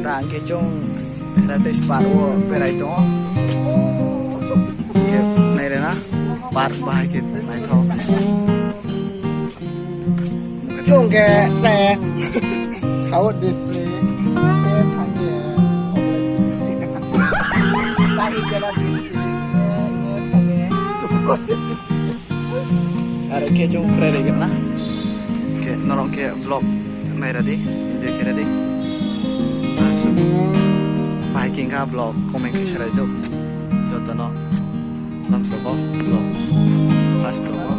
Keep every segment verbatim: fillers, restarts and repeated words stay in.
Ang khe chwng Heritage Park o berai tongo. Khe nairena park bahai khe naithok. Chwng khe South District khe thangya. Bari jela district khe thangya. Are khe chwng phrai rwgwna. Khe norok khe vlog nairadi, enjoy khairadi. Aswk biking a vlog comment khe sarai do. Jotono lamsoko vlog, first vlog o.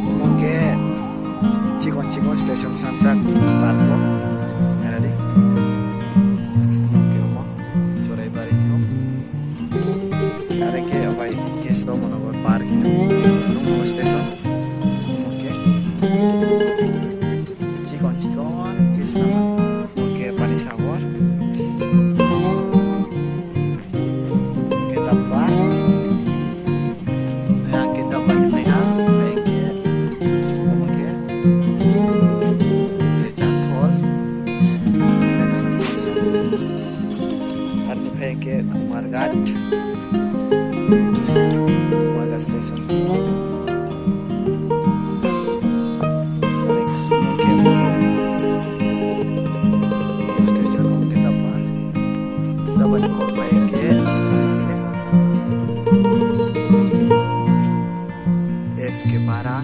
Omo khe chikon chikon station swnamjak park o. Nairadi. Omo khe omo Choraibari hino. Are khe obai Kesoramanagar park hino. Nungmo station. Omo khe chikon chikon khe swnamjak. Omo khe Panisagar. Omo khe Dabba. Yang kita bani maiha, baik ya. Omo khe. Recha thol. Arni phai khe Kumarghat. Kumarghat station. Omo khe station, omo khe Dabba. Dabba ni kok phai khe. S K Bara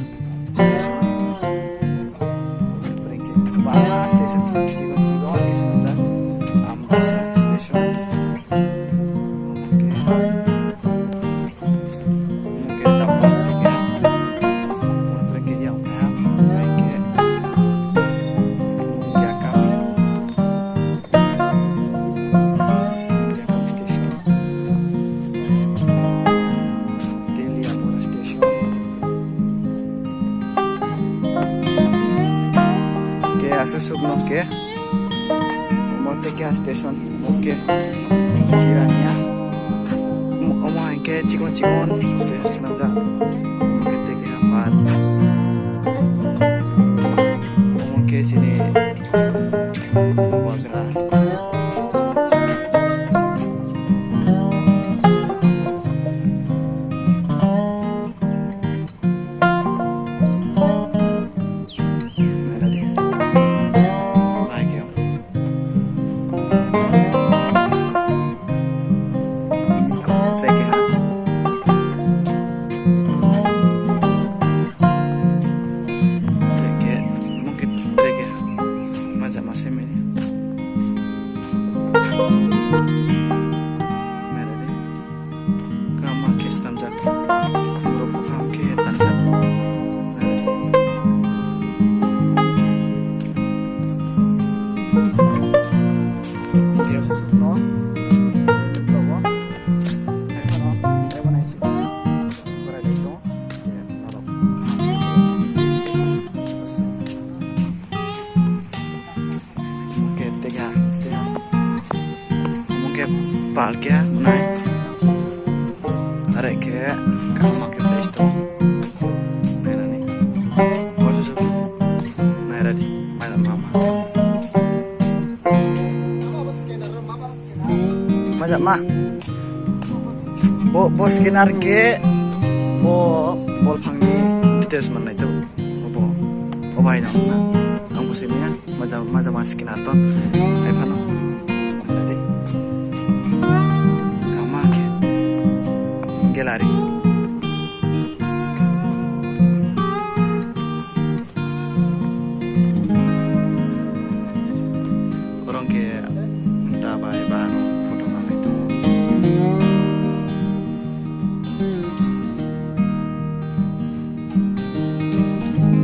station. Bara station, sigon sigon, Kisonda, Ambasa station. Omo khe, omo khe Dabba, omo khe yang kha, yang khe, yang kami. Teliamura station. Ke asusuk no ke. Omo Tekia station. Oke. Sirania. Omo, omo hai ke chikon chikon station swnamjak. Omo ke Tekia Park. Omo ke chini Bubagra. Majak ma se mini. Nairadi. Kama khe swnamjak. Khumrok bwkham khe tanjak. Nairadi. Tei aswk no. Tei no. Tei no. Tei no. Oke, tega, tega. Oke, palkia, nai. Are ke, kaham ke place to. Nai nani. Bosu su. Nai radi, mai mama. Majak ma. Bo, bo scanner ke, bo, bol phangni details mannai to. Bo, bo bai na, na. Ang bo simi na, majak, majak ma scanner to. Ai phano. Ada deh. Kama ke. Gallery. Oro hwnkhe da bai ba photo nanai tongo.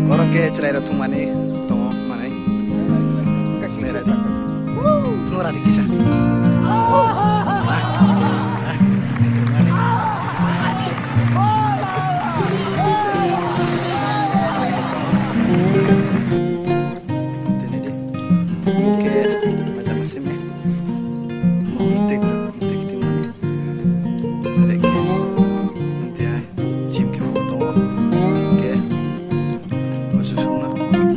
Oro hwnkhe chwrairok thwngmani